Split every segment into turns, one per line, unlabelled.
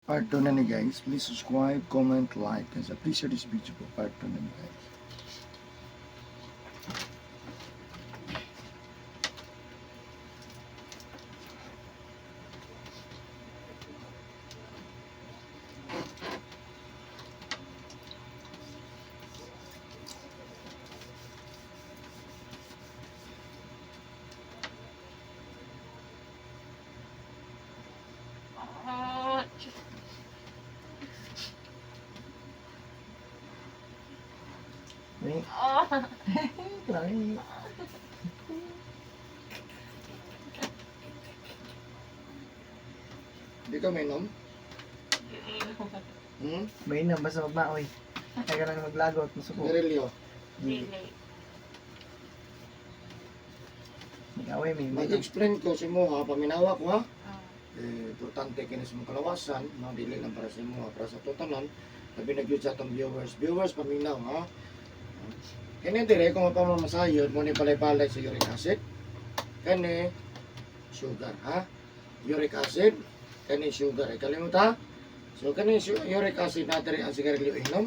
Part 2 na ni, guys. Please subscribe, comment, like, and please share this video po. Part 2 na ni, guys.
Ah,
Wait.
Ah.
Grabe.
Hindi ka mainom? Hmm?
May na, basta magmaoy. Kaya ka lang maglagot, masuko.
Garilyo.
Di.
Dili.
Nag-away, may.
Mag-explain ko si Moha, paminawa ko ha.
Ah.
Eh, importante kini sa mong kalawasan, no, dili lang para sa imo, para sa tutanan. Labi na gyud sa atong viewers. Viewers, paminaw ha. Kini dire kung mapamamasayod mo ni palay-palay sa uric acid. Kani sugar ha. Uric acid, kani sugar. Eh, kalimut ha. So kani uric acid na dire ang sigarilyo inom.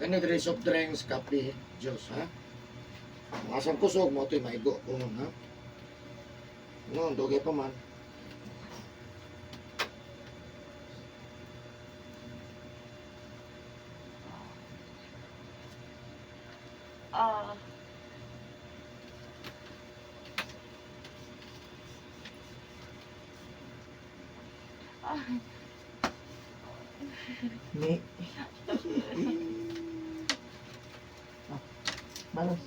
Kani dire soft drinks, kape, juice ha. Ang asang kusog mo to'y maigo ko ha. No, dugay pa man.
Ah. Ah.
Ni. Ah, balos.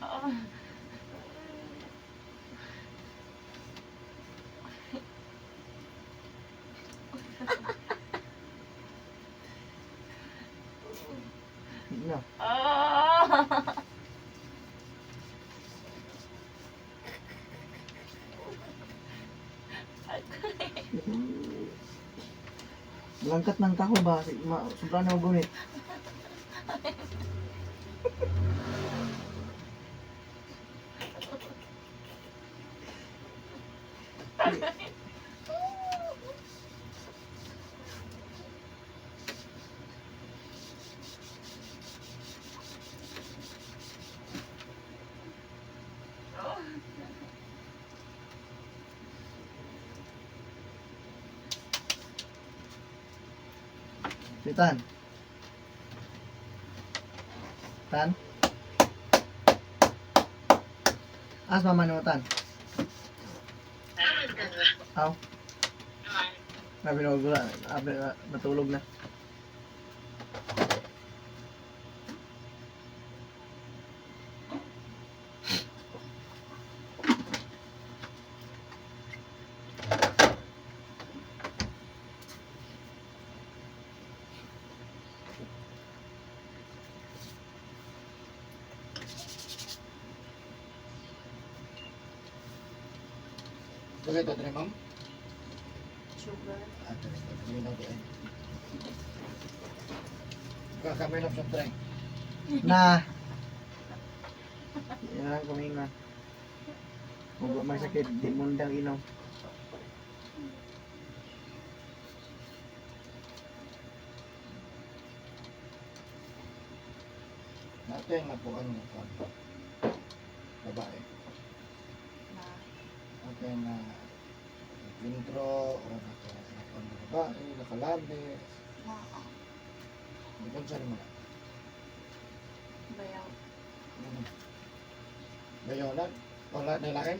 Ah.
No.
Ah.
Langkat ng kako ba? Sobra na magunit. Si Tan. Tan? As mama ni mo, Tan? Aw. Sabi na wala, sabi na natulog na.
Dugay to dire, ma'am.
Sugar.
Ah, dire, paminaw ko eh. Kami ng soft drink.
Na. Yan lang kuminga. Kung may sakit, di mo ndang inom.
Natin napuan nga kwan. Babae.
Na.
Natin na intro o naka napuan nga babae, nakalabi.
Na.
Di ba saan mo na?
Bayaw.
Ano? Bayonan? Wala na lain?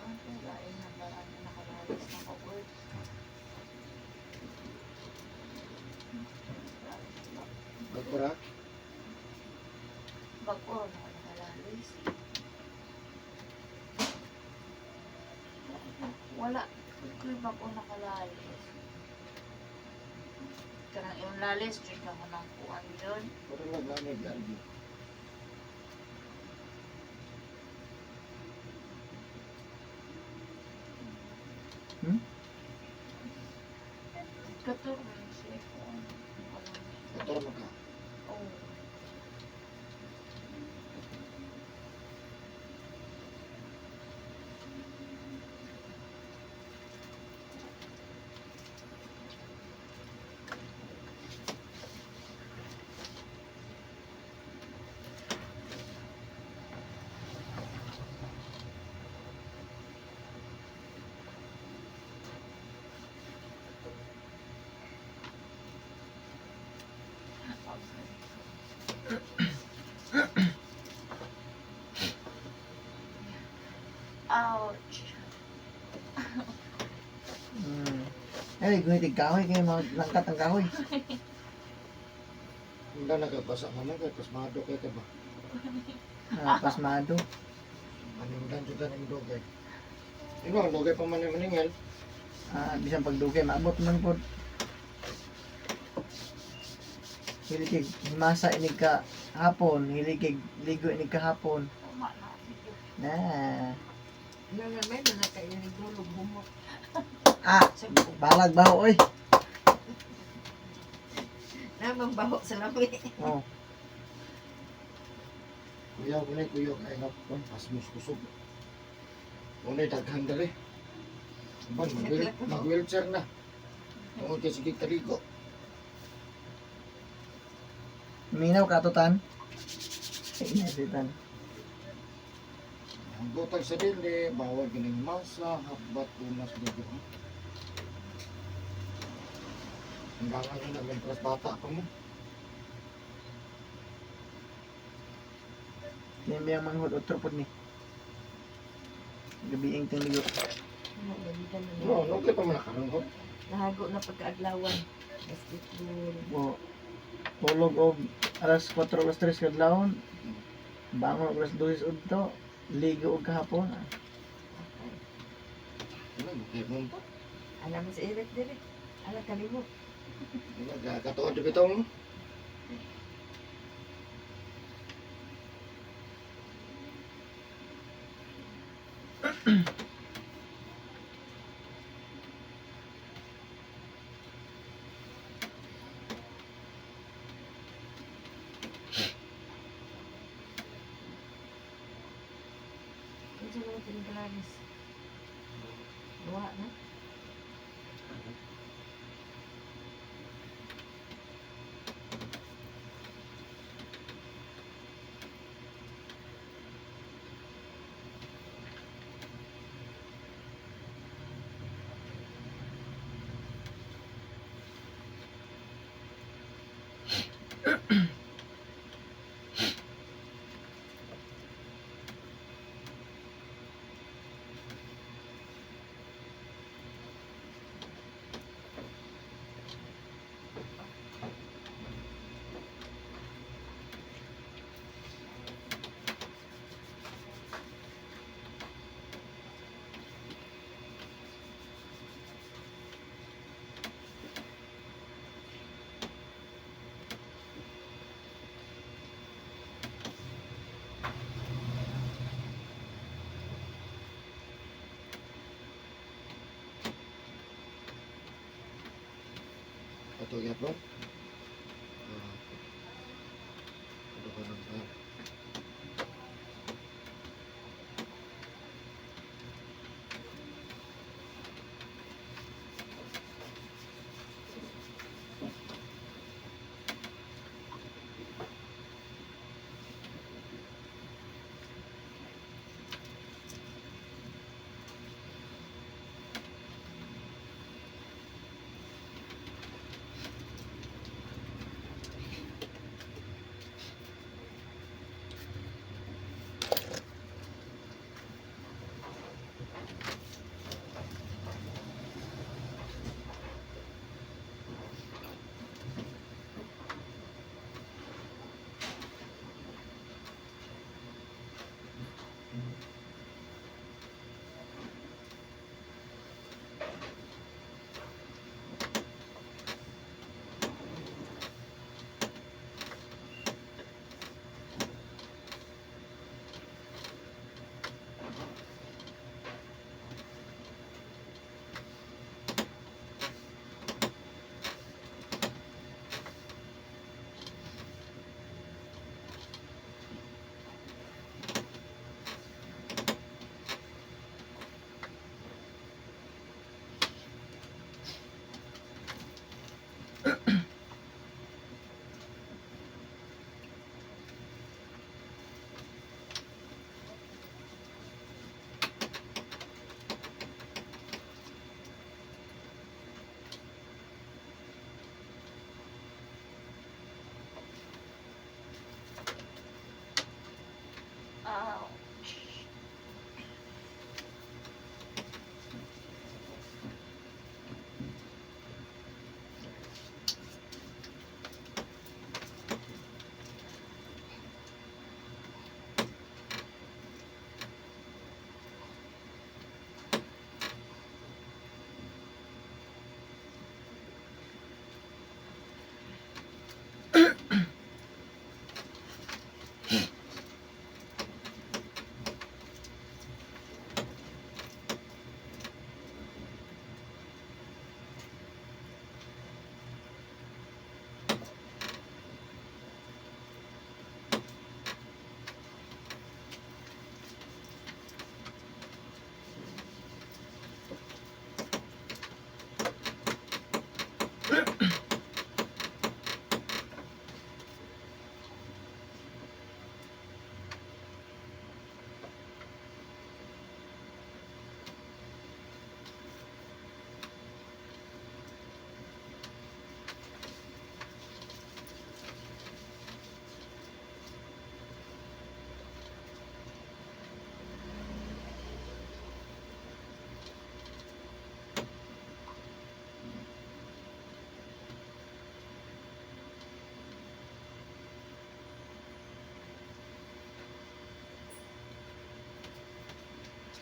Ang lain na ba ano nakalalis na ko-work.
Bagpura?
Bago na ako nakalalis. Wala. Ko'y bago nakalalis. Kanang yung lalis, dyan ako nang kuan yun.
Pero lang namin BRB.
Hmm?
Kato man siya kuan.
Motor mo ka.
Oh. Ouch.
Ay, gunitig kahoy kay mga langkat ang kahoy.
Hindi nagabasa ka na kay pasmado kay ka ba?
Ah, pasmado.
Aningdan jud ang dugay. Ino ang dugay pa man ni maningil.
Ah, bisan pagdugay maabot man pod. Hilig kay himasa inig ka hapon, hilig kay ligo inig ka hapon.
Tama na. Sige.
Na.
Nga may mga kainig dulog humok.
Ah, balag baho oy.
Namang baho sa lami.
Oh,
Kuya, kunay kuya kay nga pasmos kusog. Unay daghan dali. Ban mag wheelchair na. Tungod kay sige kaligo.
minaw ka to tan. Ay, nasitan.
Ang butag sa dili, bawal gining masa, hakbat unas dito. Hanggang ano na, mentras bata pa mo.
Kaya ang manghod otro pod ni. Gabiing ting ligo.
No, no, kaya pa man nakaroon ko.
Nahago na pagkaadlawan. Basketball.
O, tulog og alas 4, alas 3 kadlawon. Bangon og alas 2 udto. Ligo og kahapon.
Ano, kaya mo pa.
Alam mo si Eric dire. Alam kalimo.
Ano, katuod di bitong.
Unsa naman tiniglanis? Duha na.
Ato yapon. Ah, ano ka ng par?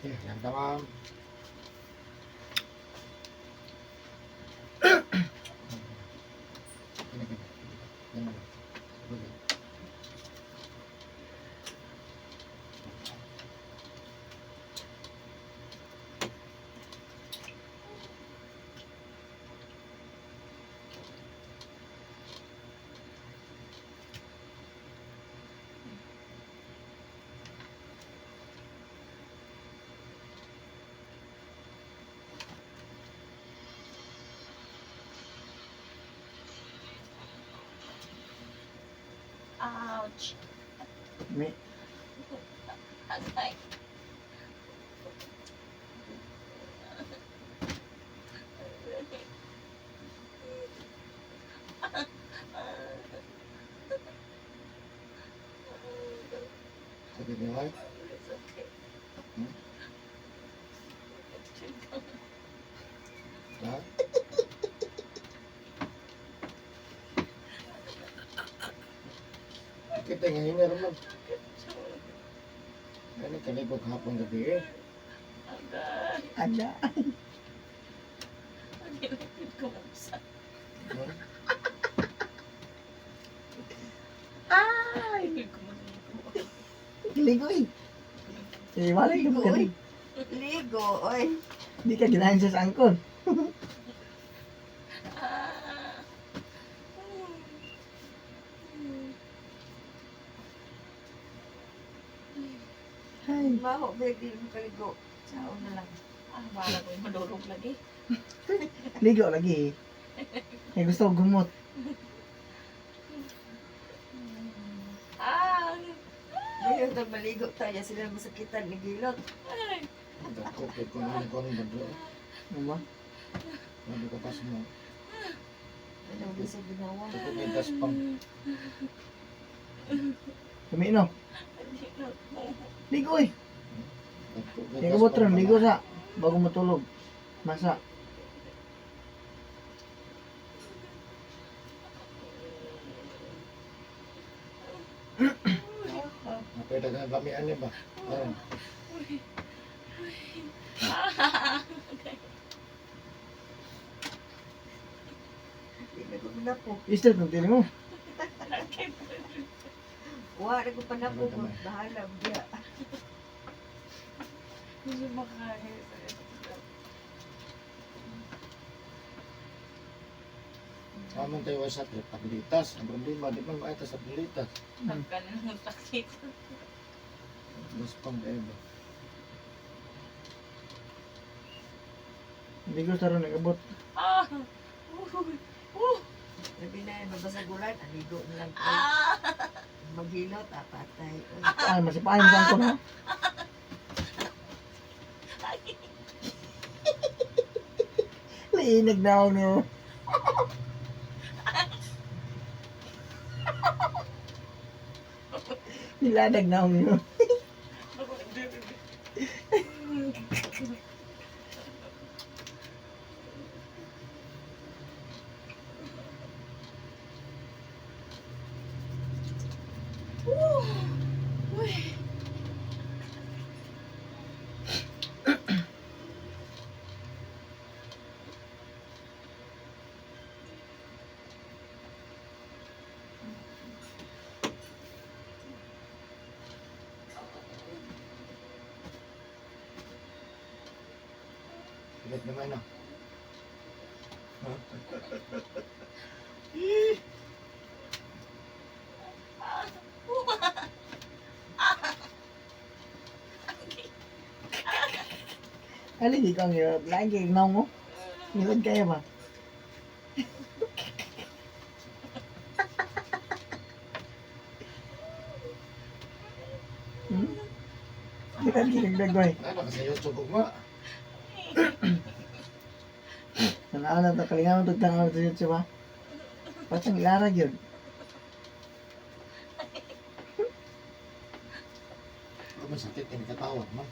Eh, yan tama. Kini, kini. Yan na. Okay.
Ouch.
Mi
Agay.
Sakit niya, ay?
Sakit.
Hmm? Ha? Kita nga yun naman. Gani kalibog hapon gabi eh.
Agay.
ada.
Ang hilapit ko sa
Hmm?
Ay,
Ay, ko maligo.
ligo eh. Eh, wala
Ligo,
ka.
oy. Ligo, oy.
Di ka ginahin siya sa angkol.
Ah.
Ay,
Maho, baby, di mo kaligo. Sao na lang.
Ah, bala ko yung madurog lagi.
ligo lagi. Eh, gusto ko gumot.
Ah!
Ngayon na maligo tayo, sila masakitan ni Gilot.
Ay!
Dako kay ko nang kon bado.
Ano ba?
Nabi ka pas mo.
Ano ba sa ginawa?
Dako kay gaspang.
Kami no.
Hindi na ako.
Ligo eh.
Dako kay
Kaya gumot ron, ligo sa. Bago matulog. Masa.
Napay daghang lamian niya ba? Aron.
Ah!
Hindi na ko panapo.
Istret ng tili mo.
Sakit.
Wala na ko panapo. Bahala, biya.
Hindi makaya. Sakit.
Amon tayo sa tablitas. Ang problema di man maita sa tablitas.
Tanggalin ng sakit.
Gaspang kayo ba?
Ligo sa ron, nagabot.
Ah! Uy! Uh!
Sabi na, mabasagulan, aligo na lang.
Ah!
Maghilot, ah, patay. Oy.
Ay, masipaan mo sa angkol ha. Liinag na ako no. Niladag na ako no.
Uy!
Sakit naman na.
Ay, lagi ko ang hirap. Lagi, naong mo. Nilad kayo ba? Hmm? Nilad kayo nagdagoy.
Ano kasi YouTube ugma.
Tanaw na ito, kalingawan ito, tanaw ito YouTube ha. Patang ilarag yun.
Ako man sakit kay katawad man.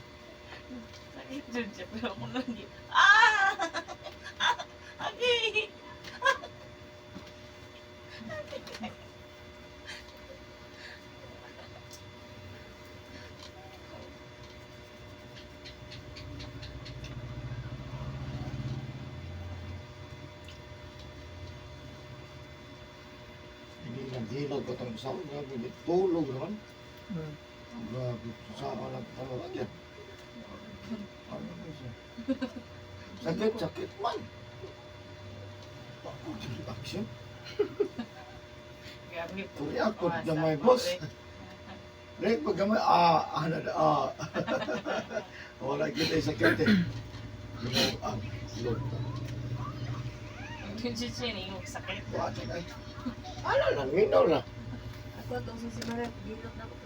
Sakit dyan siya, pero ako lagi. Ah! Ah! Agay!
Naghilog ko itong sa grabe, tulog naman. Grabe, sa lang ano yan. Ano ba siya? Sakit, sakit man. Ako, action.
Grabe po.
Turi ako, gamay, boss. Rek, pag gamay, ah, ano, ah. Wala kita yung sakit eh. Ang lord.
Yung chichini, yung sakit.
Wala, ay. Ano lang, minaw na.
Ako itong sa si Maret, gilot na ko.